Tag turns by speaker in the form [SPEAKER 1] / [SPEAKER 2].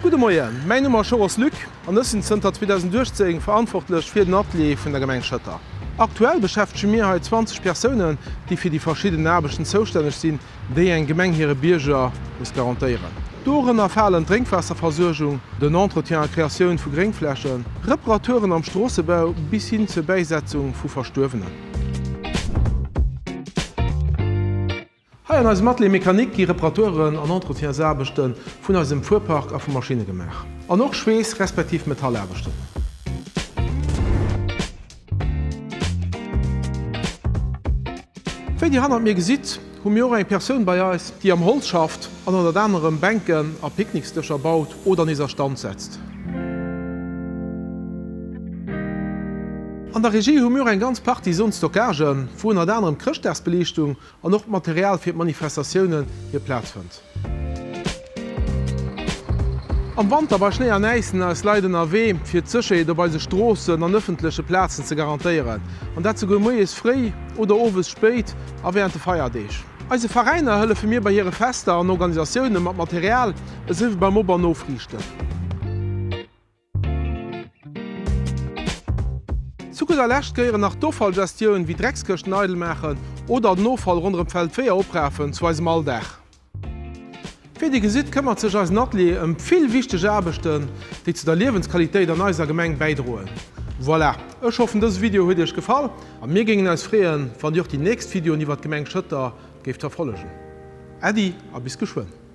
[SPEAKER 1] Gudde Moien, mäin Numm ass Choros Luc an ech sinn zënter 2018 verantwortlech fir den Atelier vun der Gemeng Schëtter. Aktuell beschäftege mir hei 20 Persounen, déi fir déi verschidden Aarbechten zoustänneg sinn, déi eng Gemeng hire Bierger muss garantéieren. Dorënner falen d'Drénkwaasserversuergung, den Entretien a Kreatioun vu Gréngflächen, Reparaturen am Stroossebau bis hin zur Bäisetzung vu Verstuerwenen. Hei an eisem Atelier Mécanique gi Reparaturen an Entretiensaarbechte vun eisem Fuerpark a vu Maschinne gemaach. An och Schweess respektiv Metallaarbechten. Wéi Dir hannert mir gesitt, hu mir och eng Persoun bei eis, déi am Holz schafft an ënnert anerem Bänken a Picknicksdëscher baut oder nees a Stand setzt. An der Regie hu mir och eng ganz Partie Zone Stockage, wou ënnert anerem d'Chrëschtdagsbeliichtung an och d'Material fir d'Manifestatiounen hir Plaz fënnt. Am Wanter bei Schnéi an Äis sinn eis Leit ënnerwee, fir d'Sécherheet op eise Stroossen an ëffentleche Plazen ze garantéieren. An dat souguer moies fréi oder owes spéit a wärend de Feierdeeg. Eise Veräiner hëllefe mir bei hire Fester an Organisatioune mat Material, esou wéi beim Op an Ofriichten. Zu gudder Lescht gehéieren nach d'Offallgestioun, wéi Dreckskëschten eidel maachen oder den Offall ronderëm d'Feldweeër oprafen, zu eisem Alldag. Wéi Dir gesitt, këmmert sech eisen Atelier ëm vill wichteg Aarbechten, déi zu der Liewensqualitéit an eiser Gemeng bäidroen. Voilà, ech hoffen dëse Video huet Iech gefall a mir géingen eis freeën, wann Dir och déi nächst Videoen iwwert d'Gemeng Schëtter géift verfollegen. Äddi a bis geschwënn.